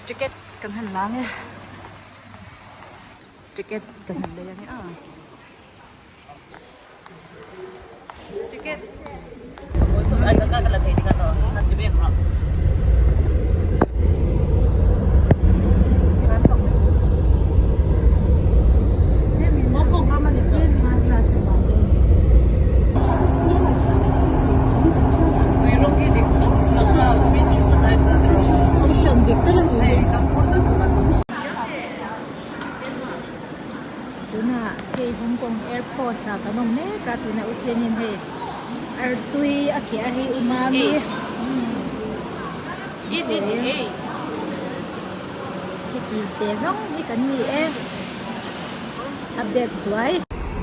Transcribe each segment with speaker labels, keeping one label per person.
Speaker 1: Ticket kan han la nge ticket kan han lei ange a ticket
Speaker 2: Ocean dik tak a ni hi. Tunah hei Hong Kong airport ah kan awm mek a tunah u Sianin hei artui a kheh a hei u Mami heti te zawng hi kan ni e update zuai.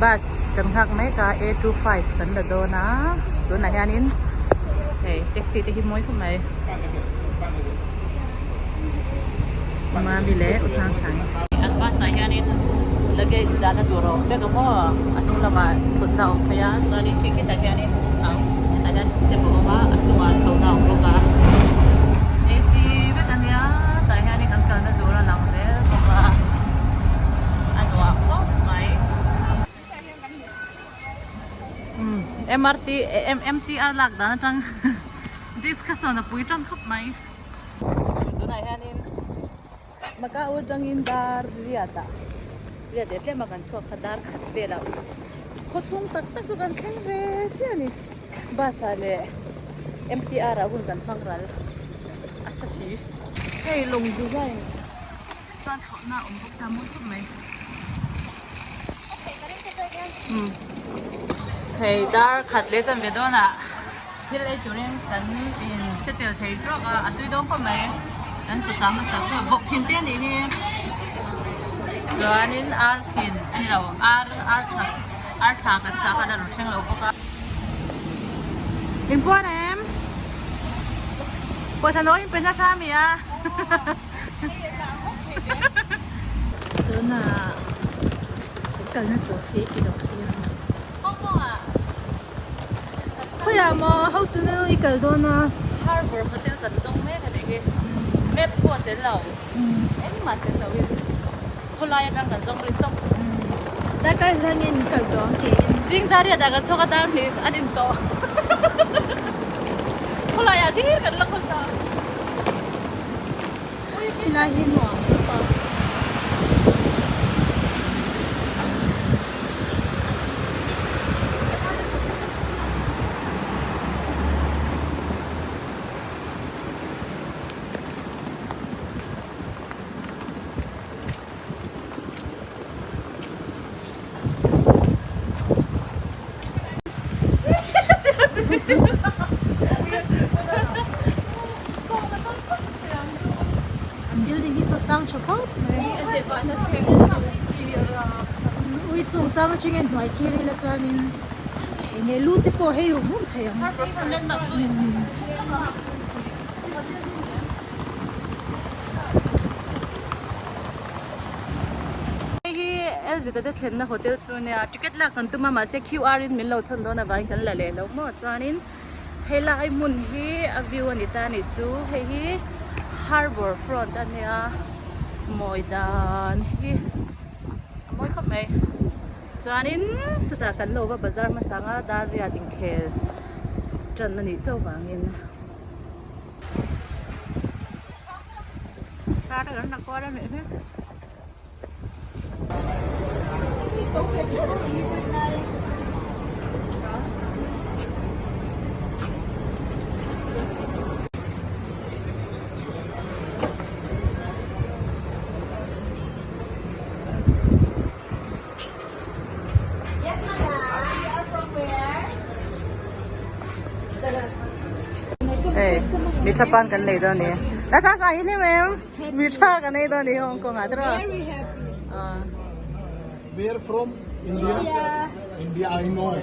Speaker 1: Bus kan nghak mek a A 25 kan la dawn a tunah hianin hei taxi te hi mawi khawp mai Mami leh U Sangsang. An bus ah hianin luggage dahna tur a awm vek a maw a hnung lamah thutna a awm phei a chuanin khi khitah hianin hetah hian step a awm a a chungah chhohna a awm bawk a AC vek a nia tah hianin kan kalna tur a lang zel bawk a a nuam khawp mai. MRT MTR lak dan atang discussion a pui tang khawp mai. Tunah hianin Macau atangin dar riat ah riat leh tlem a kan chhuak kha dar khat velah khaw chhung tak tak chu kan thleng ve chiah a ni. Bus ah leh MTR ah hun kan hmang ral a sa si. Hei lawng design chuan thlawhna a awm bawk ta mawi khawp mai. Hei dar khat leh chanve dawnah thil ei turin kan in settle thei tawk a, a tui dawn khawp mai. Kan chaw chang hmasa ber vawk thin te anih hi. Chuanin ar thin a ni lo ar ar thla ar thla kan chah khan a rawn thleng lo bawk a. Inpuan em? Pawisa nawi in pe nasa ami a?
Speaker 2: Tunah kalna tur hi i lo thlir ang. Khawiah maw hotunu i kal dawn a?
Speaker 1: Harbour Hotel kan zawng mek a nih hi. Map pawh a tel lo. Engmah tel lo in khawlai atang kan zawng ri stop.
Speaker 2: Darkar zan nge in kal tawh ang tiin.
Speaker 1: Zing dar riat ah kan chhuak a dar hnih an in tawh. Khawlai ah hlir kan la khawl ta.
Speaker 2: Helai hi nuam khawp a. An building hi chu a sang tha khawp mai. Ui chung sang atangin hnuai thlir ila chuanin eng nge lu te pawh hei rum rum thei ang.
Speaker 1: Hei hi LZ te thlenna hotel chu ania ticket lak kan tum a mahse QR in min lo thawn dawn avangin kan la leh lo maw chuanin helai hmun hi a view a ni ta anih chu hei hi harbour front ania mawi dan hi a mawi khawp mai chuanin chutah kan lo va bazar hmasa anga dar riat inkhel tan anih chauh vangin. Hei mi tha pan kan nei dawn a ni la sa sa hi hlim em mi tha kan nei dawn a ni Hong Kong ah tiraw
Speaker 2: Very happy.
Speaker 3: Where from India India I know.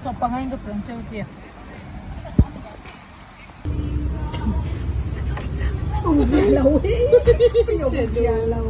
Speaker 2: Sawmpanga in ka peng cheu chi. Awmzia lo hi. Awmzia lo.